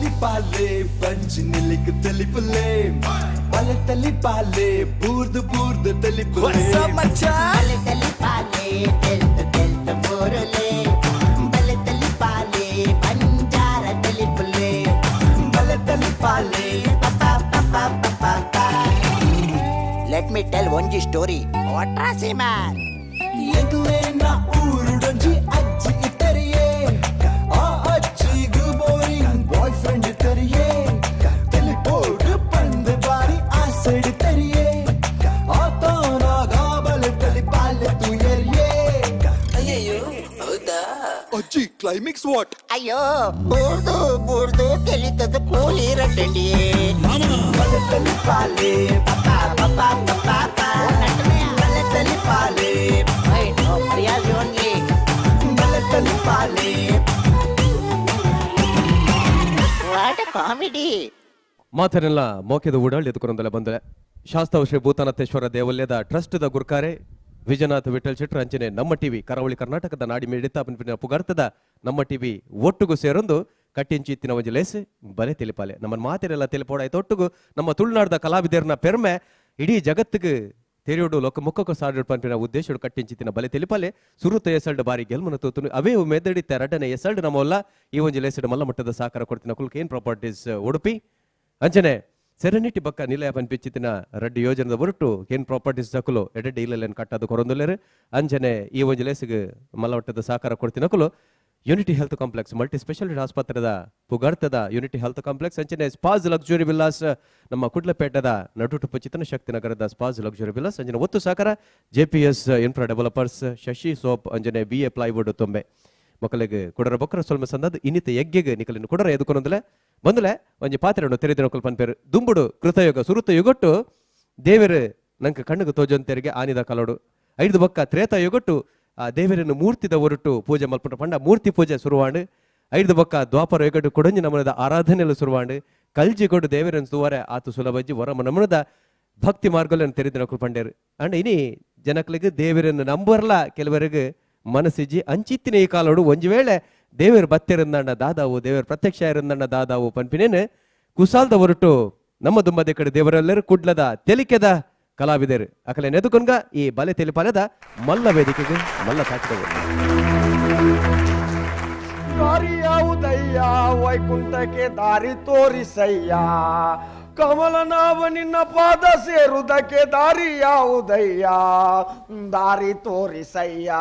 ತಲಿಪಾಲೆ ಬಂಜಿ ನಿಲಿಕ್ ತಲಿಪುಲೆ ಬಲೆ ತಲಿಪಾಲೆ ಬೂರ್ದು ಬೂರ್ದು ತಲಿಪುಲೆ ಬಲೆ ತಲಿಪಾಲೆ ತೆಲ್ತ ತೆಲ್ತ ಬೋರುಲೆ ಬಲೆ ತಲಿಪಾಲೆ ಬಂಜಾರ ತಲಿಪುಲೆ ಬಲೆ ತಲಿಪಾಲೆ Let me tell one story. What a man! ಎಂಕ್ಲೇನ ಊರುಡೊಂಜಿ ಅಜ್ಜಿ ಇತ್ತರಿಯೇ ಆ ಅಜ್ಜಿಗು boring boy friend ತೆರಿಯೇ ತೆಲಿಪೋಡು ಪಂದು ಬಾರಿ ಆಸೆಡು ತೆರಿಯೇ ಆತನಾಗ ಬಲೆ ತಲಿಪಾಲೆ ತುಯರಿಯೇ ಅಜ್ಜಿ ಕ್ಲೈಮ್ಯಾಕ್ಸ್ what ಅಯ್ಯೋ ಬೂರ್ದು ಬೂರ್ದು ತೆಲಿತದ ಕೂಲಿ ರಡ್ಡಿ ಬಲೆ ತಲಿಪಾಲೆ ಬಲೆ ತಲಿಪಾಲೆ ಬಲೆ ತಲಿಪಾಲೆ what comedy. ಮಾತನೆಲ್ಲ ಮೋಕೆದ ಊಡಾಳ್ ಎದುಕೊಂದಲೆ ಬಂದರೆ ಶಾಸ್ತಾವ ಶ್ರೀ ಭೂತನಾಥೇಶ್ವರ ದೇವಲ್ಯದ ಟ್ರಸ್ಟ್ದ ಗುರ್ಕಾರೆ ವಿಜಯನಾಥ್ ವಿಠಲ್ ಶೆಟ್ಟರ್ ಅಂಚನೆ ನಮ್ಮ ಟಿವಿ ಕರಾವಳಿ ಕರ್ನಾಟಕದ ನಾಡಿ ಮಿಡಿತ ಪುಗಾರ್ತದ ನಮ್ಮ ಟಿವಿ ಒಟ್ಟುಗು ಸೇರೊಂದು ಕಟ್ಟಿಂಚಿತ್ತಿನ ಒಂಜಿ ಲೇಸ್ ಬಲೆ ತಿಳಿಪಾಲೆ ನಮ್ಮ ಮಾತಿನೆಲ್ಲ ತಿಳಿಪೋಡಾಯ್ತು. ಒಟ್ಟುಗು ನಮ್ಮ ತುಳುನಾಡದ ಕಲಾವಿದರನ ಪೆರ್ಮೆ ಇಡೀ ಜಗತ್ತಿಗೆ ತೆರೆಯೋಡು ಲೋಕ ಮುಖಕ್ಕೂ ಸಾಡು ಪಂಪಿನ ಉದ್ದೇಶಡು ಕಟ್ಟಿಂಚಿತ್ತಿನ ಬಲೆ ತಿಳಿಪಾಲೆ ಸುರುತ ಎಸಲ್ಡ್ ಬಾರಿ ಗೆಲ್ಮನ ತೂತುನು ಅವೇ ಮೆದಡಿತ ರಡ್ಡನೆ ಎಸಲ್ಡ್ ನಮ್ಮಲ್ಲ ಈ ಒಂಜಿ ಲೇಸಡು ಮಲ್ಲ ಮಟ್ಟದ ಸಹಕಾರ ಕೊಡ್ತಿನ ಕುಲ್ಕೇನ್ ಪ್ರಾಪರ್ಟೀಸ್ ಉಡುಪಿ ಅಂಚನೆ ಸೆರೆನಿಟಿ ಬಕ್ಕ ನಿಲಯ ಪನ್ಪಿಚ್ಚಿತ್ತಿನ ರಡ್ಡಿ ಯೋಜನೆದ ಹೊರಟು ಏನ್ ಪ್ರಾಪರ್ಟೀಸ್ ದಕುಲು ಎಡೆಡ್ಡೆ ಇಲ್ಲಲೇನು ಕಟ್ಟದು ಕೊರೊಂದುಲೇರು ಅಂಚನೆ ಈ ಒಂಜಿ ಲೇಸಿಗೆ ಮಲ್ಲಮಟ್ಟದ ಸಹಕಾರ ಕೊಡ್ತಿನಕುಲು unity health complex multi speciality ಆಸ್ಪತ್ರೆದ ಪುಗಾರ್ತದ unity health complex ಅಂಚನೆ ಸ್ಪಾಜ್ ಲಕ್ಸುರಿ ವಿಲ್ಲಾಸ್ ನಮ್ಮ ಕುಡ್ಲಪೇಟದ ನಡುಟುಪ್ಪು ಚಿತನ ಶಕ್ತಿನಗರದ ಸ್ಪಾಜ್ ಲಕ್ಸುರಿ ವಿಲ್ಲಾಸ್ ಅಂಚನೆ ಒತ್ತು ಸಹಕಾರ J P S infra developers Shashi soap ಅಂಚನೆ B A plywood ತೊಂಬೆ ಮಕ್ಕಳಿಗೆ ಕುಡರ ಬೊಕ್ಕರ ಸೊಲ್ಮೆ ಸಂದದ ಇನ್ನಿತ ಯಜ್ಞಗೆ ನಿಕಲಿನ ಕುಡರ ಎದುಕೊನೊಂದಲೆ ಬಂದಲೆ ಒಂಜಿ ಪಾತ್ರೆಯನ್ನು ತೆರೆದಿನ ಪನ್ಪೇರು ದುಂಬುಡು ಕೃತಯುಗ ಸುರುತ ಯುಗೊಟ್ಟು ದೇವರು ನಂಗೆ ಕಣ್ಣುಗೆ ತೋಜೊಂತೆರಿಗೆ ಆನಿದ ಕಲೋಡು ಐದು ಬೊಕ್ಕ ತ್ರೇತ ಯುಗೊಟ್ಟು ಆ ದೇವರನ್ನು ಮೂರ್ತಿದ ಹೊರಟು ಪೂಜೆ ಮಲ್ಪುಂಟ ಪಂಡ ಮೂರ್ತಿ ಪೂಜೆ ಶುರುವಾಂಡು ಐದು ಬೊಕ್ಕ ದ್ವಾಪರ ಯುಗಟ್ಟು ಕೊಡಂಜಿ ನಮನದ ಆರಾಧನೆಯಲ್ಲೂ ಶುರುವಾಂಡು ಕಲ್ಜಿ ಕೊಡು ದೇವರನ್ನು ಸುವರೆ ಆತು ಸುಲಭಜ್ಜಿ ವರ ನಮನದ ಭಕ್ತಿ ಮಾರ್ಗಗಳನ್ನು ತೆರೆದಿನ ಪಂಡೇರು ಅಂಡ್ ಇನಿ ಜನಕ್ಲಿಗೆ ದೇವರನ್ನು ನಂಬರ್ಲ ಕೆಲವರಿಗೆ ಮನಸ್ಸಿಜ್ಜಿ ಅಂಚಿತ್ತಿನ ಈ ಕಾಲೋಡು ಒಂಜಿ ವೇಳೆ ದೇವರು ಬತ್ತಿರಂದಣ್ಣ ದಾದಾವು ದೇವರು ಪ್ರತ್ಯಕ್ಷ ಇರಂದಣ್ಣ ದಾದಾವು ಪನ್ಪಿನೇನು ಕುಸಾಲ್ದ ಹೊರಟು ನಮ್ಮ ದುಂಬದ ಕಡೆ ದೇವರೆಲ್ಲರೂ ಕುಡ್ಲದ ತೆಲಿಕೆದ ಕಲಾವಿದರು ಅಕಲೆ ನೆದುಕೊಂಗ ಈ ಬಲೆ ತೆಲಿಪಾಲದ ಮಲ್ಲ ವೇದಿಕೆಗೆ ಮಲ್ಲ ತಾಕಿದವರು. ದಾರಿ ಯಾವುದಯ್ಯ ವೈಕುಂಠಕ್ಕೆ ದಾರಿ ತೋರಿಸಯ್ಯ ಕಮಲನಾಭ ನಿನ್ನ ಪಾದ ಸೇರುವುದಕ್ಕೆ ದಾರಿ ಯಾವುದಯ್ಯ ದಾರಿ ತೋರಿಸಯ್ಯ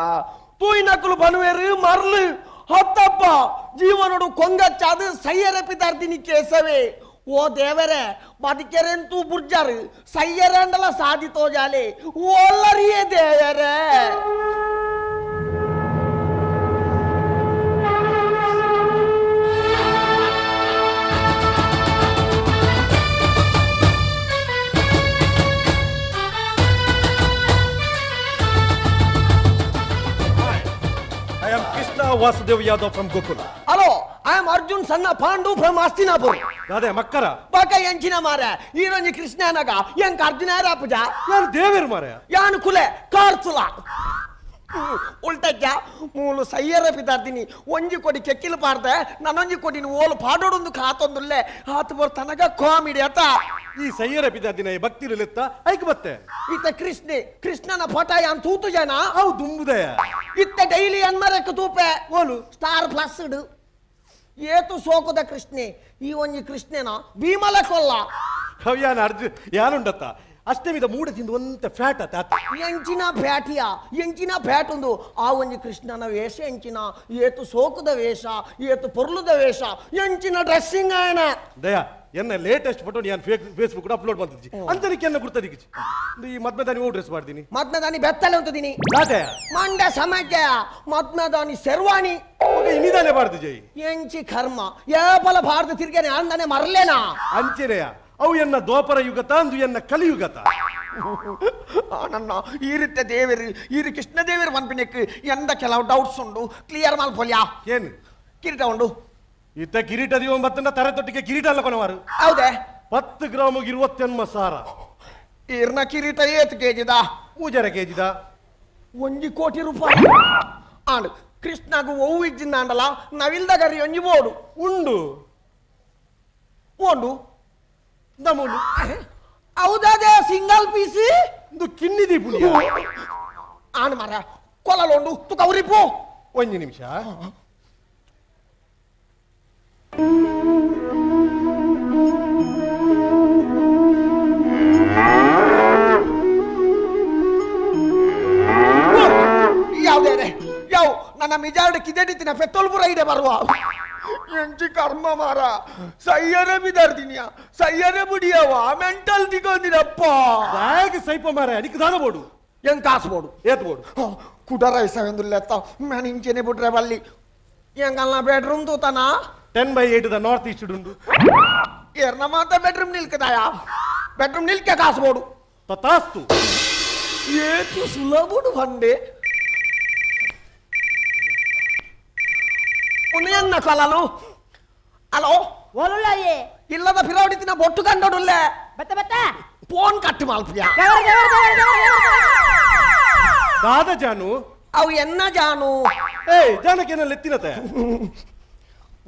ತೂಯಿನಕುಲು ಬನುವೇರು ಮರ್ಲು ಹತ್ತಪ್ಪ ಜೀವನೋಡು ಕೊಂಗಚ್ಚಾದು ಸೈಯರಪಿದಾರ್ದಿನಿ ಕೇಸವೇ ಓ ದೇವರೇ ಬದುಕೆರೆಂತೂ ಬುರ್ಜಾರು ಸೈಯರಂಡಲ ಸಾಧಿ ತೋಜಾಲೆ ಓಲ್ಲರಿಯೇ ದೇವರೇ. I am Krishna Vasudev Yadav from Gokula. Hello, I am Arjun Sanna Pandu from Hastinapur. Radhe Makkara. Baka yenchina mare, ಈರೊಂಜಿ ಕೃಷ್ಣನಗ ಎಂಕ Arjuna ರಾಪುಜ. ಯಾನು ದೇವೇರು ಮಾರೆ. ಯಾನು ಕುಲೆ ಕಾರ್ತುಲ. ಉಲ್ಟಜ್ಜ ಮೂಲು ಸೈಯರ ಪಿದಾರ್ದಿನಿ ಒಂಜಿ ಕೊಡಿ ಕೆಕ್ಕಿಲು ಪಾಡ್ದೆ ನಾನೊಂಜಿ ಕೊಡಿನ ಓಲು ಪಾಡೋಡೊಂದು ಕಾತೊಂದುಲ್ಲೆ ಆತು ಬರ್ತನಗ ಕಾಮಿಡಿ ಆತ. ಈ ಸೈಯರ ಪಿದಾರ್ದಿನ ಈ ಭಕ್ತಿರು ಲೆತ್ತ ಐಕ್ ಬತ್ತೆ. ಇತ್ತ ಕೃಷ್ಣೆ ಕೃಷ್ಣನ ಫೋಟ ಯಾನ್ ತೂತು ಜನ ಅವು ದುಂಬುದಯ. ಇತ್ತ ಡೈಲಿ ಅನ್ಮರಕ್ಕೆ ತೂಪೆ ಓಲು ಸ್ಟಾರ್ ಪ್ಲಸ್ ಇಡು ಏತು ಸೋಕುದ ಕೃಷ್ಣೆ ಈ ಒಂಜಿ ಕೃಷ್ಣನ ಭೀಮಲ ಕೊಲ್ಲ. ಯಾನ ಅರ್ಜು ಯಾನುಂಡತ್ತ ಅಷ್ಟಮಿದ ಮೂಡ ತಿಂದು ಒಂತ ಫ್ಯಾಟ್ ಆತ. ಎಂಚಿನ ಫ್ಯಾಟಿಯ ಎಂಚಿನ ಫ್ಯಾಟ್ ಒಂದು ಆ ಒಂಜಿ ಕೃಷ್ಣನ ವೇಷ ಎಂಚಿನ ಏತು ಸೋಕುದ ವೇಷ ಏತು ಪೊರ್ಲುದ ವೇಷ ಎಂಚಿನ ಡ್ರೆಸ್ಸಿಂಗ್ ಆಯನ. ದಯಾ ಎನ್ನ ಲೇಟೆಸ್ಟ್ ಫೋಟೋ ನಾನು ಫೇಸ್ಬುಕ್ ಅಪ್ಲೋಡ್ ಮಾಡ್ತಿದ್ದಿ ಅಂತನಿಕ್ಕೆ ಎನ್ನ ಗುರ್ತದಿಕ್ಕೆ ಈ ಮದ್ಮೆದಾನಿ ಓ ಡ್ರೆಸ್ ಮಾಡ್ತೀನಿ ಮದ್ಮೆದಾನಿ ಬೆತ್ತಲೆ ಅಂತಿದ್ದೀನಿ ಮಂಡ ಸಮಾಜ ಮದ್ಮೆದಾನಿ ಶೆರ್ವಾಣಿ ಇನ್ನಿದಾನೆ ಬಾರ್ದು ಜೈ ಎಂಚಿ ಕರ್ಮ ಏಪಲ ಭಾರತ ತಿರ್ಗೇನೆ ಅಂದಾನೆ ಮರಲೇನಾ ಅಂಚೆನೆಯ ಅವು ಎನ್ನ ದ್ವಾಪರ ಯುಗತ ಅಂದು ಎನ್ನ ಕಲಿಯುಗತ. ನನ್ನ ಈ ರೀತಿಯ ದೇವರು ಈ ಕೃಷ್ಣ ದೇವರು ಪನ್ಪಿನಕ್ಕೆ ಎಂದ ಕೆಲವು ಡೌಟ್ಸ್ ಉಂಡು ಕ್ಲಿಯರ್ ಮಲ್ಪೊಲ್ಯಾ ಏನು ಕಿರೀಟ ಉಂಡು ಇತ್ತ ಕಿರೀಟ ದಿವಂಬತ್ತನ್ನ ತರೆ ತೊಟ್ಟಿಗೆ ಕಿರೀಟ ಅಲ್ಲ ಕೊನವಾರು ಹೌದೇ 10 ಗ್ರಾಮ್ 28 ಸಾರ ಇರ್ನ ಕಿರೀಟ ಏತ್ ಕೆಜಿದ 3.5 ಕೆಜಿದ 1 ಕೋಟಿ ರೂಪಾಯಿ ಆಂಡ್ ಕೃಷ್ಣಗು ಒವ್ವು ಇಜ್ಜಿಂದಾಂಡಲ ನವಿಲ್ದ ಗರಿ ಒಂಜಿ ಬೋಡು ಉಂಡು ಮೂಲು ಹೌದಾದೆ ಸಿಂಗಲ್ ಪೀಸ್ ಇಂದು ಕಿನ್ನಿ ದೀಪುನಿ ಆನ್ ಮಾರ ಕೊಲಲೊಂಡು ತುಕ ಉರಿಪು ಒಂಜಿ ನಿಮಿಷ ಯಾವುದೇ ಯಾವ ನನ್ನ ಮಿಜಾರ್ಡ್ ಕಿದೆಡಿತ್ತಿನ ಪೆತ್ತೋಲ್ಪುರ ಇದೆ ಬರುವ ಎಂಚಿ ಕರ್ಮ ಮಾರ ಸೈಯರೆ ಬಿದಾರ್ದಿನಿಯ ಸೈಯರೆ ಬುಡಿಯವ ಮೆಂಟಲ್ ದಿಗೊಂದಿರಪ್ಪ ಬ್ಯಾಗ್ ಸೈಪ ಮಾರ ಅಡಿಕ್ ದಾನ ಬೋಡು ಎಂಗ್ ಕಾಸು ಬೋಡು ಏತ್ ಬೋಡು ಕುಡರ ಇಸವೆಂದುಲ್ಲೆತ್ತ ನಾನು ಇಂಚೆನೆ ಬಿಟ್ರೆ ಬಲ್ಲಿ ಎಂಗಲ್ಲ ಬೆಡ್ರೂಮ್ ತೂತಾನ 10/8 the north East ಉಂಡು ಎರ್ನ ಮಾತ ಬೆಡ್ರೂಮ್ ನಿಲ್ಕದಾಯ ಬೆಡ್ರೂಮ್ ನಿಲ್ಕೆ ಕಾಸು ಬೋಡು ತಥಾಸ್ತು ಏತು ಸುಲಭುಡು ಬಂಡೆ ಉನ್ನೆನ್ನ ಕಲಲು ಹಲೋ ಓಲುಲ್ಲಾಯೇ ಇಲ್ಲದ ಫಿರೌಡಿತಿನ ಬೊಟ್ಟು ಕಂಡೋಡುಲ್ಲೆ ಬತ್ತ ಬತ್ತ ಫೋನ್ ಕಟ್ ಮಾಲ್ಪಿಯ ದಾದ ಜಾನು ಅವು ಎನ್ನ ಜಾನು ಏಯ್ ಜಾನಕೇನ ಎತ್ತಿನತೆ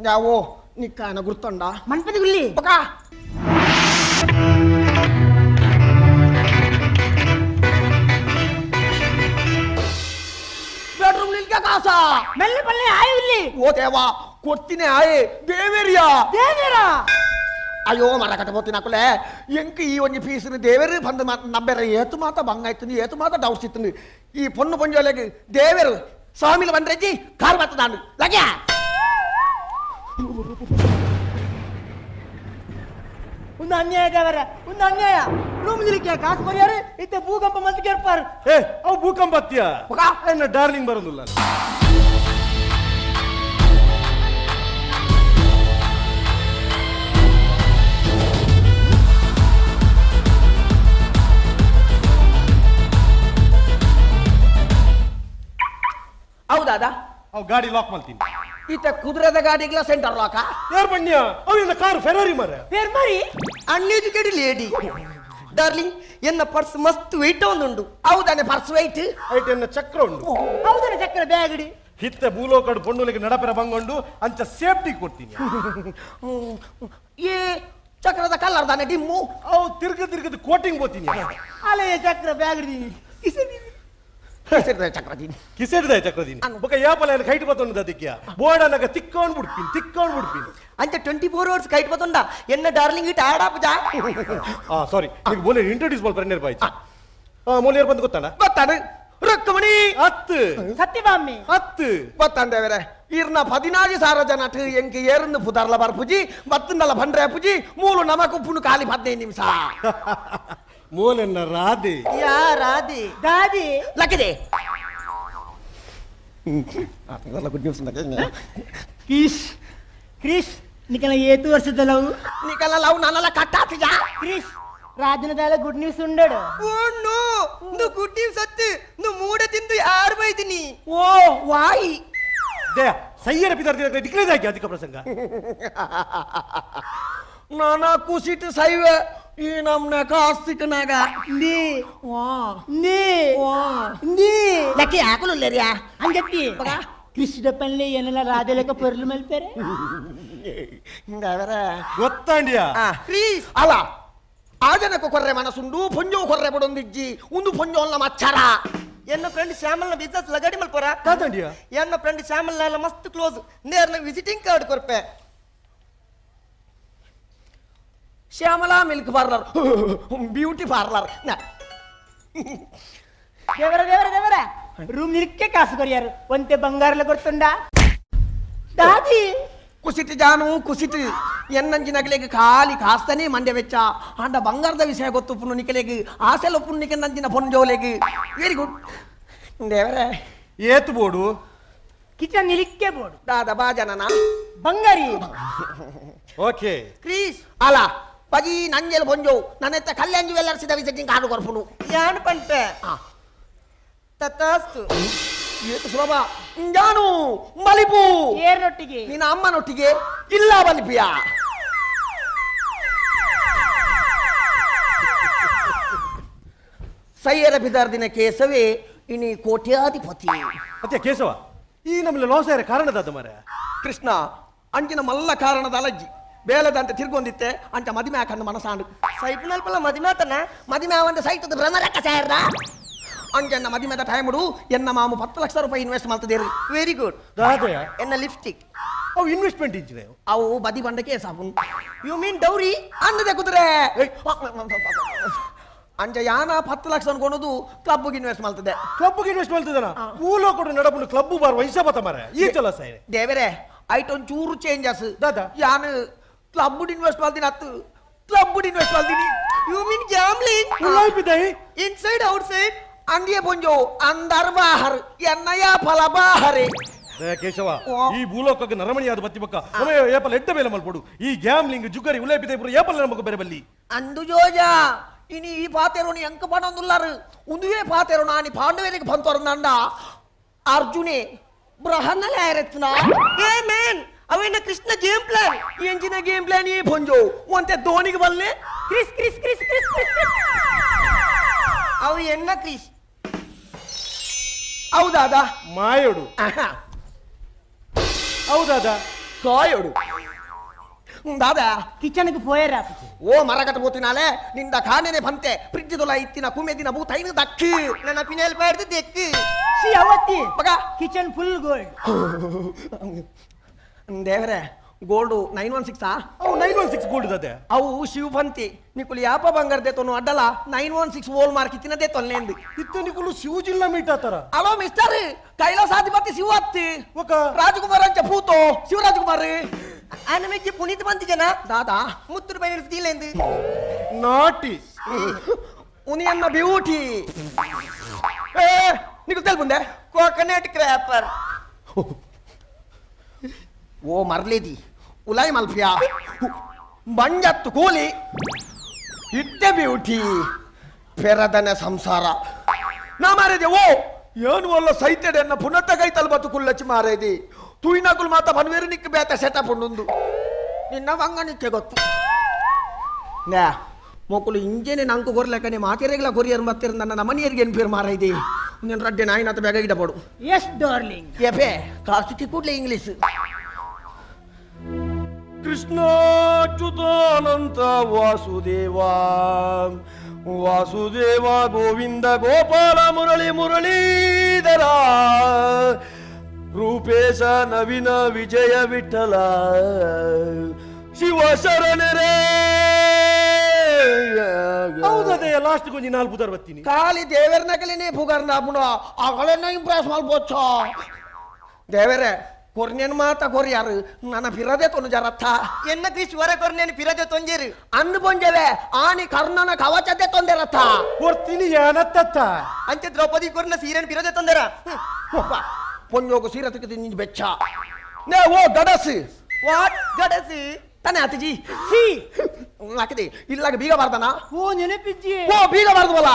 ಯಾವೋ ನಿಕ್ಕಾನ ಗುರ್ತಂಡ ಮನ್ಪತಿ ಗುಲ್ಲಿ ಬಕ ಬೆಡ್ರೂಮ್ ನಿಲ್ಕೆ ಕಾಸ ಮೆಲ್ಲ ಪಲ್ಲೆ ಆಯ್ ಇಲ್ಲಿ ಓ ದೇವಾ ಕೊಡ್ತೀನಿ ಆಯೆ ದೇವೇರಿಯಾ ದೇವೇರಾ ಅಯ್ಯೋ ಮರ ಕಟ್ಟಬೋತಿನ ಕುಲೆ ಎಂಕ್ ಈ ಒಂಜಿ ಪೀಸ್ನ ದೇವೇರು ಬಂದು ನಂಬೆರ ಏತು ಮಾತ ಬಂಗ ಆಯ್ತು ಏತು ಮಾತ ಡೌಟ್ಸ್ ಇತ್ತು ಈ ಪೊಣ್ಣು ಪೊಂಜೋಲೆಗೆ ದೇವೇರು ಸ್ವಾಮಿಲು ಬಂದ್ರೆಜ್ಜಿ ಕಾರ್ ಬರ್ತದಾಂಡು ಲಗ್ಯಾ ಒಂದು ಅನ್ಯಾಯ ದೇವರ ಒಂದು ಅನ್ಯಾಯ ರೂಮ್ ನಿಲ್ಕೆ ಕಾಸು ಕೊರಿಯಾರು ಇತ್ತೆ ಭೂಕಂಪ ಮಲ್ತ್ ಕೇರ್ಪಾರು ಏ ಅವು ಭೂಕಂಪ ಅತ್ಯ ಎನ್ನ ಡಾರ್ಲಿಂಗ್ ಬರೋದಿಲ್ಲ ಹೌದಾದ ಅವು ಗಾಡಿ ಲಾಕ್ ಮಾಡ್ತೀನಿ ಈತ ಕುದುರೆದ ಗಾಡಿಗ್ಲ ಸೆಂಟರ್ ಲಾಕ ಯಾರು ಬಣ್ಣಿಯ ಅವು ಕಾರ್ ಫೆರಾರಿ ಮಾರ ಫೇರ್ ಮಾರಿ uneducated lady darling ಎನ್ನ ಪರ್ಸ್ ಮಸ್ತ್ ವೆಯ್ಟ್ ಒಂದುಂಡು ಹೌದಾನೆ purse weight height ಎನ್ನ ಚಕ್ರ ಉಂಡು ಹೌದಾನೆ ಚಕ್ರ ಬ್ಯಾಗಡಿ ಹಿತ್ತೆ ಭೂಲೋಕಡು ಪೊಣ್ಣುಲಿಗೆ ನಡಪೆರ ಬಂಗೊಂಡು ಅಂಚ ಸೇಫ್ಟಿ ಕೊಡ್ತೀನಿ ಈ ಚಕ್ರದ ಕಲರ್ ದಾನೆ ಡಿಮ್ಮು ಅವು ತಿರ್ಗ ತಿರ್ಗದ ಕೋಟಿಂಗ್ ಹೋಗ್ತೀನಿ ಅಲೆ ಚಕ್ರ ಬ್ಯಾಗಡಿ ಚಕ್ರದೀನಿ ಕಿಸೆಡ್ದ ಚಕ್ರದೀನಿ ಬೊಕ ಯಾಪಲ ಕೈಟ್ ಬತ್ತೊಂಡು ಅದಕ್ಕೆ ಬೋರ್ಡ್ ಅನ್ನಾಗ ತಿಕ್ಕೊಂಡು ಬಿಡ್ತೀನಿ ತಿಕ್ಕೊಂಡು ಬಿಡ್ತೀನಿ ಅಂಚ 24 ಅವರ್ಸ್ ಕೈಟ್ ಬತ್ತೊಂಡ ಎನ್ನ ಡಾರ್ಲಿಂಗ್ it ಆಡಾಪುಜಾ ಆ ಸಾರಿ ನಿಮಗೆ ಮೋಲೆ ಇಂಟ್ರೊಡ್ಯೂಸ್ ಮಾಡ್ತಾರೆ ನೇರ್ ಬಾಯ್ ಆ ಮೋಲಿಯರ್ ಬಂದು ಗೊತ್ತಾನ ಗೊತ್ತಾನ ರುಕ್ಮಿಣಿ ಹತ್ತು ಸತ್ಯಭಾಮಿ ಹತ್ತು ಗೊತ್ತಂದೇವರೆ ಇರ್ನ 14,000 ಜನ ಎಂಕ್ ಏರಂದು ಪುದಾರ್ಲ ಬರ್ಪುಜಿ ಬತ್ತಂದಲ ಬಂಡ್ರೆ ಪುಜಿ ಮೂಲು ನಮಕು ಪುಣು ಖಾಲಿ 15 ನಿಮಿಷ ಮೋಲೆನ್ನ ರಾಧೆ ಯಾ ರಾಧೆ ದಾದಿ ಲಕ್ಕಿದೆ ಗುಡ್ ನ್ಯೂಸ್ ಕಿಶ್ ಕ್ರಿಶ್ ನಿಕಲ ಏತು ವರ್ಷದ ಲವ್ ನಿಕಲ ಲವ್ ನಾನಲ್ಲ ಕಟ್ಟಾತಿಜಾ ಕ್ರಿಶ್ ರಾಜನದಾಲ ಗುಡ್ ನ್ಯೂಸ್ ಉಂಡಡು ಓ ನೋ ನು ಗುಡ್ ನ್ಯೂಸ್ ಅತ್ತು ನು ಮೂಡೆ ತಿಂದು ಯಾರು ಬೈದಿನಿ ಓ ವಾಯಿ they ಸಯ್ಯರ ಪಿದಾರ್ತಿ ಡಿಕ್ಲೇರ್ ಆಗಿ ಅಧಿಕ ಪ್ರಸಂಗ ನಾನಾ ಕುಸಿಟ್ ಸೈವೆ ಈ ನಮ್ನ ಕಾಸ್ತಿಕನಾಗ ನೀ ವಾ ನೀ ವಾ ನೀ ಲಕ್ಕಿ ಹಾಕಲು ಅಂಗತ್ತಿ ಕೃಷ್ಣ ಪಲ್ಲೆ ಏನೆಲ್ಲ ರಾಧೆ ಲೆಕ್ಕ ಪೊರ್ಲು ಮಲ್ಪೆರೆ ಗೊತ್ತಾಂಡಿಯಾ ಪ್ಲೀಸ್ ಅಲ್ಲ ಆ ಜನಕ್ಕೆ ಕೊರ್ರೆ ಮನಸ್ಸುಂಡು ಪೊಂಜೋ ಕೊರ್ರೆ ಬಡೊಂದಿಜ್ಜಿ ಒಂದು ಪೊಂಜೋಲ್ಲ ಮಚ್ಚರ ಎನ್ನ ಫ್ರೆಂಡ್ ಶ್ಯಾಮಲ್ನ ಬಿಸ್ನೆಸ್ ಲಗಡಿ ಮಲ್ಪೊರ ಕಾದಂಡಿಯಾ ಎನ್ನ ಫ್ರೆಂಡ್ ಶ್ಯಾಮಲ್ನ ಮಸ್ತ್ ಕ್ಲೋಸ್ ನೇರ್ನ ವಿಸಿಟಿಂಗ್ ಕಾರ್ಡ್ ಕೊರ್ಪೆ Shyamala milk parlour beauty parlour ದೇವರ ದೇವರ ದೇವರ ರೂಮ್ ನಿಲ್ಕೆ ಕಾಸು ಕೊರಿಯಾರು ಒಂತೆ ಬಂಗಾರಲ ಕೊಡ್ತುಂಡ ದಾದಿ ಕುಸಿಟಿ ಜಾನು ಕುಸಿಟಿ ಎನ್ನಂಜಿನಗಲೆಗ್ ಖಾಲಿ ಕಾಸ್ತನೇ ಮಂಡ್ಯ ವೆಚ್ಚ ಆಂಡ ಬಂಗಾರದ ವಿಷಯ ಗೊತ್ತು ಪುಣ್ಣು ನಿಕಲೆಗ್ ಆಸೆಲ ಪುಣ್ಣಿಕೆ ನಂಜಿನ ಪೊಂಜೋಲೆಗ್ ವೆರಿ ಗುಡ್ ದೇವರೇ ಏತು ಬೋಡು ಕಿಚನ್ ನಿಲಿಕ್ಕೆ ಬೋಡು ದಾದ ಬಾಜನನ ಬಂಗಾರಿ ಓಕೆ ಕ್ರೀಶ್ ಅಲ ಪಜಿ ನಂಜೆಲ್ ಪೊಂಜೋ ನನ್ನೆತ್ತ ಕಲ್ಯಾಣ ಜುವೆಲ್ಲರ್ಸಿದ ವಿಸಿಟಿಂಗ್ ಕಾರ್ಡ್ ಕೊರ್ಪುನು ಯಾನ್ ಪಂಪೆ ತಥಾಸ್ತು ಏತು ಸುಲಭ ಜಾನು ಮಲಿಪು ಏರ್ನೊಟ್ಟಿಗೆ ನಿನ್ನ ಅಮ್ಮನೊಟ್ಟಿಗೆ ಇಲ್ಲ ಬಲಿಪಿಯ ಸೈಯರ ಬಿದಾರ್ದಿನ ಕೇಸವೇ ಇನಿ ಕೋಟ್ಯಾಧಿಪತಿ ಅತ್ತೆ ಕೇಶವ ಈ ನಮ್ಮಲ್ಲಿ ಲಾಸ್ ಆಯ್ರ ಕಾರಣದಾದ ಮಾರ ಕೃಷ್ಣ ಅಂಜಿನ ಮಲ್ಲ ಕಾರಣದ ಅಲಜ್ಜಿ ಬೇಲದಂತೆ ತಿರ್ಗೊಂದಿತ್ತೆ ಅಂಚ ಮದಿಮೆ ಹಾಕಂದು ಮನಸಾಂಡು ಸೈಪುನಲ್ಪಲ ಮದಿಮೆ ಆತನ ಮದಿಮೆ ಆವಂದ ಸೈತದ ಭ್ರಮರಕ್ಕ ಸೇರ್ದ ಅಂಜನ್ನ ಮದಿಮೆದ ಟೈಮುಡು ಎನ್ನ ಮಾಮು 10 ಲಕ್ಷ ರೂಪಾಯಿ ಇನ್ವೆಸ್ಟ್ ಮಾಡ್ತಿದ್ದೀರಿ. Very good. ದಾದಯ ಎನ್ನ ಲಿಪ್ಸ್ಟಿಕ್ ಅವು ಇನ್ವೆಸ್ಟ್ಮೆಂಟ್ ಇಂಚಿನ ಅವು ಬದಿ ಬಂಡಕ್ಕೆ ಸಾಬು. You mean dowry ಅನ್ನದೆ ಕುದುರೆ ಅಂಜ ಯಾನ 10 ಲಕ್ಷ ಅನ್ಕೊಳೋದು ಕ್ಲಬ್ಗೆ ಇನ್ವೆಸ್ಟ್ ಮಾಡ್ತಿದ್ದೆ. ಕ್ಲಬ್ಗೆ ಇನ್ವೆಸ್ಟ್ ಮಾಡ್ತಿದ್ದಾನ ಮೂಲ ಕೊಡು ನಡಪುಂಡು ಕ್ಲಬ್ ಬಾರ್ ವೈಶಾಬ ಮಾರ ಈ ಚಲ ಸಾಯ ದೇವರೇ ಐಟ್ ಒಂದ್ ಚೂರು ಚೇಂಜಸ್ ದಾದಾ ಯಾನು ಕ್ಲಬ್ ಇನ್ವೆಸ್ಟ್ ಮಾಡ್ತೀನಿ ಹತ್ತು ಕ್ಲಬ್ ಇನ್ವೆಸ್ಟ್ ಮಾಡ್ತೀನಿ. You mean gambling ಉಳ್ಳಾಯ್ಪಿದ್ದಾಯಿ inside out side ಅಂದಿಯೇ ಪೊಂಜೋ ಅಂದರ್ ಬಾಹರ್ ಎನ್ನಯ ಫಲ ಬಾಹರೆ. ಕೇಶವ ಈ ಭೂಲೋಕಕ್ಕೆ ನರಮಣಿಯಾದ ಬತ್ತಿ ಬಕ್ಕ ಏಪಲ್ ಎಡ್ಡ ಮೇಲೆ ಮಲ್ಪಡು ಈ ಗ್ಯಾಮ್ಲಿಂಗ್ ಜುಗರಿ ಉಳ್ಳಾಯ್ಪಿದ್ದಾಯಿ ಪೂರ ಏಪಲ್ ನಮಗ ಬೇರೆ ಬಲ್ಲಿ ಅಂದು ಜೋಜಾ ಇನಿ ಈ ಪಾತೆರೋನಿ ಅಂಕ ಪಣೊಂದುಲ್ಲಾರು ಉಂದುವೇ ಪಾತೆರೋ ನಾನಿ ಪಾಂಡವರಿಗೆ ಬಂತೋರ್ನಂಡ ಅರ್ಜುನೆ ಬ್ರಹ್ಮನಲೆ ಆರೆತ್ನ. ಏ ಮ್ಯಾನ್ ಅವೇನ ಕೃಷ್ಣ ಗೇಮ್ ಪ್ಲಾನ್ ಎಂಜಿನ ಗೇಮ್ ಪ್ಲಾನ್ ಈ ಪೊಂಜೋ ಒಂತೆ ಧೋನಿಗೆ ಬಲ್ಲೆ ಕ್ರಿಸ್ ಕ್ರಿಸ್ ಕ್ರಿಸ್ ಕ್ರಿಸ್ ಕ್ರಿಸ್ ಅವು ಎನ್ನ ಕ್ರಿಸ್ ಹೌದಾದ ಮಾಯೋಡು ಹೌದಾದ ಕಾಯೋಡು ದಾದಾ ಕಿಚನ್ಗೆ ಪೋಯರ ಓ ಮರಗಟ ಪೋತಿನಾಲೆ ನಿಂದ ಖಾನೆನೆ ಬಂತೆ ಫ್ರಿಡ್ಜ್ ದೊಲ ಇತ್ತಿನ ಕುಮೆದಿನ ಬೂತೈನ ದಕ್ಕಿ ನನ್ನ ಪಿನೆಲ್ ಪಾಡ್ದು ದೆಕ್ಕಿ ಸಿ ಅವತ್ತಿ ಮಗ ಕಿಚನ್ ಫುಲ್ ಗೋಲ್ಡ್. ದೇವರೇ ಗೋಲ್ಡ್ 916 ಅವು 916 ಗೋಲ್ಡ್ ದಾದೆ ಅವು ಶಿವಪಂತಿ ನಿಕುಲು ಯಾಪ ಬಂಗಾರದೆ ತೊನು ಅಡ್ಡಲ 916 ಓಲ್ ಮಾರ್ಕ್ ಇತ್ತಿನದೇ ತೊಲ್ಲೇಂದು ಇತ್ತ ನಿಕುಲು ಶಿವಜಿಲ್ಲ ಮೀಟ್ ಆತರ. ಅಲೋ ಮಿಸ್ಟರ್ ಕೈಲಾಸಾಧಿಪತಿ ಶಿವತ್ತಿ ಒಕ ರಾಜಕುಮಾರ್ ಅಂಚ ಪೂತೋ ಶಿವರಾಜಕುಮಾರ್ ಆನಮೆಗೆ ಪುನೀತ್ ಬಂತಿಜನ ದಾದಾ ಮುತ್ತುರು ಬೈನ ದೀಲೇಂದು ನಾಟಿ ಉನಿಯನ್ನ ಬ್ಯೂಟಿ ಏ ನಿಕುಲು ತೆಲ್ಪುಂದೆ ಕೋಕೋನಟ್ ಕ್ರ್ಯಾಪರ್ ಓ ಮರ್ಲೇದಿ ಉಲಾಯ್ ಮಲ್ಫಿಯಾ ಬಂಜತ್ತು ಕೂಲಿ ಇಟ್ಟೆ ಬ್ಯೂಟಿ ಪೆರದನೆ ಸಂಸಾರ ನಾ ಮಾರೇದಿ ಓ ಏನು ಅಲ್ಲ ಸೈತೆಡೆ ಅನ್ನ ಪುನತ್ತ ಕೈತಲ್ ಬತ್ತು ಕುಲ್ಲಚ್ಚಿ ಮಾರೇದಿ ತೂಯಿನಕುಲು ಮಾತ ಬನ್ವೇರು ನಿಕ್ಕ ಬೇತ ಸೆಟಪ್ ಉಂಡು ನಿನ್ನ ವಂಗ ನಿಕ್ಕೆ ಗೊತ್ತು ನ್ಯಾ ಮೋಕುಲು ಇಂಜೆನೆ ನಂಕು ಗೊರ್ಲೆಕ್ಕನೆ ಮಾತೆರೆಗ್ಲ ಕೊರಿಯರ್ ಮತ್ತಿರ ನನ್ನ ನಮನಿಯರಿಗೆ ಎನ್ಪೇರು ಮಾರೈದಿ ನೀನು ರಡ್ಡೆ ನಾಯಿನಾತ ಬೇಗ ಗಿಡಪಡು. ಎಸ್ ಡಾರ್ಲಿಂಗ್ ಎಫೆ ಕಾಸು ಕೂಡಲೇ ಇಂಗ್ಲೀಷ್. ಕೃಷ್ಣಾಚ್ಯುತಾನಂತ ವಾಸುದೇವ ವಾಸುದೇವ ಗೋವಿಂದ ಗೋಪಾಲ ಮುರಳಿ ಮುರಳೀಧರ ರೂಪೇಶ ನವೀನ ವಿಜಯ ವಿಠಲ ಶಿವ ಶರಣರೇ. ಹೌದದೇ ಲಾಸ್ಟ್ ಕೊಂಚ ನಾಲ್ಕು ಬುಧರ್ ಬತ್ತೀನಿ ಖಾಲಿ ದೇವರ ನಕಲಿನೇ ಪುಗಾರ್ ನಾಪುಣ ಅಗಳನ್ನ ಇಂಪ್ರೆಸ್ ಮಾಡ್ಬೋಚ ದೇವರೇ ಕೊರ್ನೇನು ಮಾತ ಕೊರಿಯಾರು ನನ್ನ ಫಿರದೆ ತೊನು ಜರತ್ತ ಎನ್ನ ಕ್ರಿಶ್ ವರ ಕೊರ್ನೇನು ಫಿರದೆ ತೊಂಜೇರು ಅಂದು ಪೊಂಜವೆ ಆನಿ ಕರ್ಣನ ಕವಚದೆ ತೊಂದೆರತ್ತ ಕೊರ್ತೀನಿ ಯಾನತ್ತ ಅಂಚೆ ದ್ರೌಪದಿ ಕೊರ್ನ ಸೀರೆನ್ ಫಿರದೆ ತೊಂದರ ಪೊಂಜೋಗು ಸೀರೆ ತಿಕ್ಕಿ ನಿಂಜು ಬೆಚ್ಚ ನೇ ಓ ಗಡಸು what ಗಡಸು ತಾನೇ ಆತಿಜಿ ಸಿ ಹಾಕಿದೆ ಇಲ್ಲಾಗ ಬೀಗ ಬಾರ್ದನ ಓ ನೆನಪಿಜ್ಜಿ ಓ ಬೀಗ ಬಾರ್ದವಲ್ಲ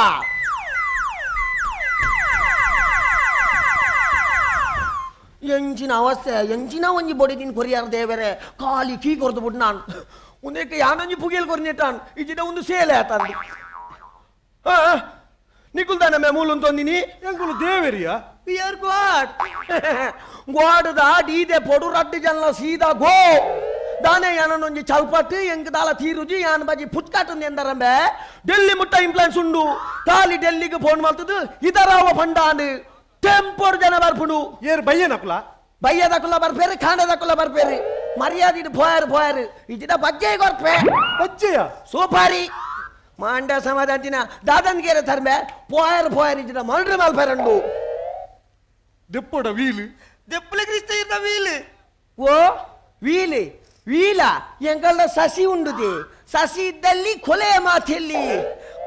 ಎಂಜಿನ ಅವಸ್ಥೆ ಎಂಜಿನ ಒಂಜಿ ಬೊಡಿ ದಿನ ಕೊರಿಯಾರ ದೇವರೇ ಖಾಲಿ ಕೀ ಕೊರ್ದು ಬಿಟ್ಟು ನಾನು ಒಂದೇಕೆ ಯಾನೊಂಜಿ ಪುಗಿಲ್ ಕೊರ್ನಿಟ್ಟಾನ್ ಇಜಿನ ಒಂದು ಸೇಲೆ ಆತಂದು ನಿಕುಲ್ದಾನ ಮೇ ಮೂಲುಂತೊಂದಿನಿ ಎಂಕುಲು ದೇವರಿಯಾ we are god god the ಡೀದೆ ಪೊಡು ರಡ್ಡು ಜನ ಸೀದಾ ಗೋ ದಾನೆ ಯಾನೊಂಜಿ ಚಲ್ಪಟ್ಟು ಎಂಕ್ ದಾಲ ತೀರುಜಿ ಯಾನ್ ಬಾಜಿ ಪುಚ್ಕಾಟು ಎಂದರಂಬೆ ಡೆಲ್ಲಿ ಮುಟ್ಟ ಇಂಪ್ಲಾನ್ಸ್ ಉಂಡು ಖಾಲಿ ಡೆಲ್ಲಿಗೆ ಫೋನ್ ಮಾಡ್ತದ್ದು ಇದರಾವ ಫಂಡಾಂಡು ಟೆಂಪೋರ್ ಜನ ಬರ್ಪುಂಡು ಏರ್ ಬಯ್ಯನಕುಲ ಬಯ್ಯದಕುಲ ಬರ್ಪೇರು ಖಾಂಡದಕುಲ ಬರ್ಪೇರು ಮರ್ಯಾದೆ ಪೋಯಾರು ಪೋಯಾರು ಇಜಿನ ಬಜ್ಜೆ ಕೊರ್ಪೆ ಬಜ್ಜೆಯ ಸೋಪಾರಿ ಮಾಂಡ ಸಮಾಧಾನ ದಾದನ್ಗೇರೆ ತರ್ಮೆ ಪೋಯಾರು ಪೋಯಾರು ಇಜಿನ ಮಲ್ಡ್ರ ಮಲ್ಪೇರಂಡು ದೆಪ್ಪಡ ವೀಲು ದೆಪ್ಪಲ ಕ್ರಿಸ್ತ ಇರ್ನ ವೀಲು ಓ ವೀಲು ವೀಲ ಎಂಕಲ್ದ ಸಸಿ ಉಂಡುದಿ ಸಸಿ ಇದ್ದಲ್ಲಿ ಕೊಲೆ ಮಾತಿಲ್ಲಿ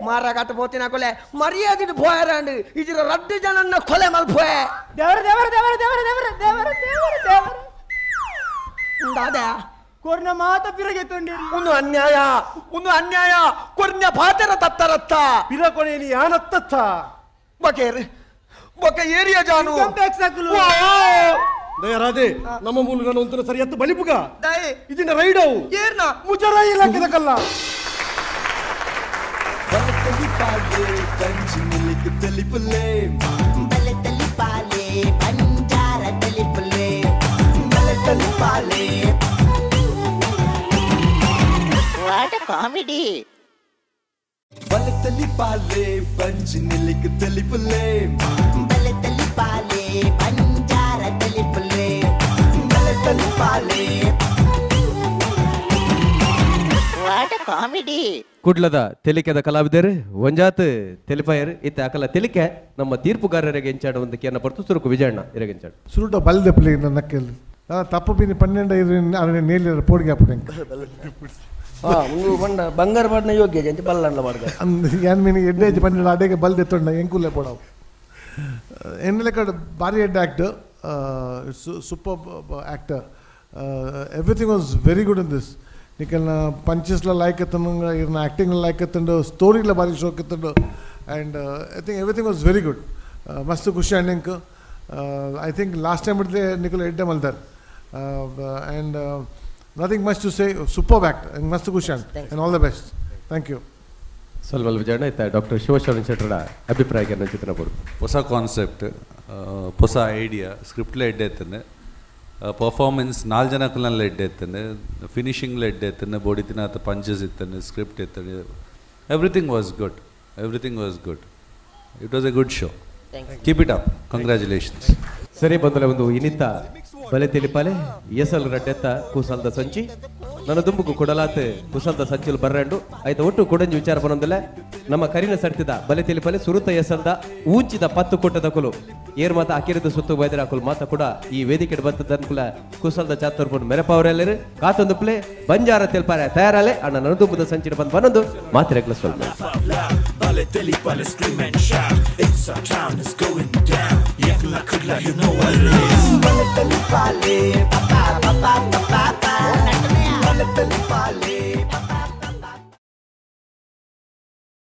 ಮಾರಾಟ ಪೋತಿನ ಕೊಲೆ ಮರ್ಯಾದೆ ಪೋಯಾರಂಡು ಇಜಿರ ರಡ್ಡು ಜನನ್ನ ಕೊಲೆ ಮಲ್ಪೋಯೆ ದೇವರ ದೇವರ ದೇವರ ದೇವರ ದೇವರ ದೇವರ ದೇವರ ದೇವರ ದಾದಾ ಕೊರ್ನ ಮಾತ ಪಿರಗೆ ತೊಂಡಿರಿ ಒಂದು ಅನ್ಯಾಯ ಒಂದು ಅನ್ಯಾಯ ಕೊರ್ನ ಪಾತೆರ ತತ್ತರತ್ತ ಪಿರಕೊನೆನಿ ಯಾನತ್ತತ್ತ ಬಕೇರ್ ಬೊಕ ಏರಿಯಾ ಜಾನು ಇನ್ಕಮ್ ಟ್ಯಾಕ್ಸ್ ಹಾಕಲು ದಯರಾದೆ ನಮ್ಮ ಮೂಲ ನಾನು ಒಂಥರ ಸರಿ ಎತ್ತು ಬಲಿಪುಗ ದಾಯೆ ಇದನ್ನ ರೈಡ್ ಅವು ಏರ್ನ ಮುಜರಾಯಿ ಇಲಾಖೆದಕಲ್ಲ What a comedy. ಬಲತಲಿ ಪಾಲೆ ಬಂಜಿ ನಿಲ್ಲಿಕ್ ತಲಿಪುಲೆ ಬಲತಲಿ ಪಾಲೆ ಬಂಜಾರ ತಲಿಪುಲೆ ಬಲತಲಿ ಪಾಲೆ. What a comedy. ಕುಡ್ಲದ ತೆಲಿಕೆದ ಕಲಾವಿದರು ಒಂಜಾತ್ ತೆಲಿಪಾಯರ್ ಇತ್ತ ಅಕಲ ತೆಲಿಕೆ ನಮ್ಮ ತೀರ್ಪುಗಾರರಿಗೆ ಎಂಚಾಡ ಒಂದು ಕೇನ ಪರ್ತು ಸುರುಕು ವಿಜಯಣ್ಣ ಇರಗೆಂಚಾಡು. ಸುರುಟ ಬಲ್ದೆ ಪ್ಲೇ ನಕ್ಕೆಲ್ ತಪ್ಪು ಬಿನಿ 12 ಅರನೆ ನೇಲಿರ ಪೋಡಿಗೆ ಹಾಪುಡು ಎಂಕ್. ಉಂದು ಬಂಡ ಬಂಗಾರ ಪಾಡ್ನ ಯೋಗ್ಯ ಜಂಚಿ ಬಲ್ಲಂಡ ಪಾಡ್ದ. ಯಾನ್ ಮೀನು ಎಡ್ಡೆ 12 ಅಡೆಗೆ ಬಲ್ದೆ ತೊಂಡ ಎಂಕುಲೆ ಪೋಡವು. ಎನ್ನೆಲೆ ಕಡೆ ಬಾರಿ ಎಡ್ಡೆ actor, super actor, everything was very good in this. ನಿಕಲ್ನ ಪಂಚಸ್ಲ ಲೈಕ್ ಎತ್ತಂಡು, ಇರ್ನ ಆ್ಯಕ್ಟಿಂಗ್ ಲೈಕ್ ಎತ್ತಂಡು, ಸ್ಟೋರಿಲ ಬಾರಿ ಶೋಕ್ ಎತ್ತಂಡು. And I think everything was very good. ಮಸ್ತ್ ಖುಷಿ ಆಂಡ್ ಎಂಕ್. I think last time ಹಿಡಿದ್ರೆ ನಿಕಲ್ ಎಡ್ಡೆ ಮಲ್ದಾರ್. And nothing much to say, super act, ಮಸ್ತ್ ಖುಷಿ and and all the best. Thank you. ಸ್ವಲ್ಪ ವಿಜಯಣ್ಣ ಇತ್ತ ಡಾಕ್ಟರ್ ಶಿವಶರಣ ಶೆಟ್ಟರ ಅಭಿಪ್ರಾಯ ಚಿತ್ರ ಕೊಡು. ಹೊಸ ಕಾನ್ಸೆಪ್ಟ್, ಹೊಸ ಐಡಿಯಾ, ಸ್ಕ್ರಿಪ್ಟ್ಲೇ ಎಡ್ಡೆ ಎತ್ತಂದೆ, ಪರ್ಫಾರ್ಮೆನ್ಸ್ 4 ಜನಕ್ಕಲ್ಲ ಎಡ್ಡೆ ಎತ್ತಂದೆ, ಫಿನಿಶಿಂಗ್ಲ ಎಡ್ಡೆ ಎತ್ತಂದೆ, ಬೋಡಿ ತಿನ್ನಾತ ಪಂಚಸ್ ಇತ್ತಂದೆ, ಸ್ಕ್ರಿಪ್ಟ್ ಇತ್ತಂದೆ, everything was good, everything was good. It was a good show. Keep it up, congratulations. ಸರಿ ಬಂದಲೆ ಒಂದು ಇನಿತ ಬಲೆ ತಿಳಿಪಾಲೆ ಎಸಲ್ ರಡ್ಡೆತ್ತ ಕುಸಲ್ದ ಸಂಚಿ ನನ್ನ ದುಂಬುಕು ಕೊಡಲಾತ್ ಕುಸಲ್ದ ಸಂಚಿಲು ಬರ್ರಂಡು ಆಯ್ತು. ಒಟ್ಟು ಕೊಡಂಜಿ ವಿಚಾರ ಬನ್ನೊಂದಲ್ಲ ನಮ್ಮ ಕರಿನ ಸರ್ತಿದ ಬಲೆ ತಿಳಿಪಾಲೆ ಸುರುತ ಎಸಲ್ದ ಊಂಚಿದ 10 ಕೊಟ್ಟದ ಕುಲು ಏರ್ ಮಾತ ಅಕಿರಿದ ಸುತ್ತು ಬೈದರ ಅಕುಲು ಮಾತ ಕೂಡ ಈ ವೇದಿಕೆ ಬತ್ತದ ಕುಸಲ್ದ ಚಾತುರ್ಪುನ್ ಮೆರಪಾವರೆಲ್ಲರು ಕಾತೊಂದು ಪ್ಲೇ ಬಂಜಾರ ತೆಲ್ಪಾರೆ ತಯಾರಾಲೆ ಅಣ್ಣ ನನ್ನ ದುಂಬುದ ಸಂಚಿನ ಬಂದು ಬನ್ನೊಂದು ಮಾತಿರಗ್ಲ ಸ್ವಲ್ಪ. Bale Telipale, scream and shout. It's our town, it's going down. Yakla kudla, you know what it is. Bale Telipale, pa pa pa pa pa pa. Bale Telipale.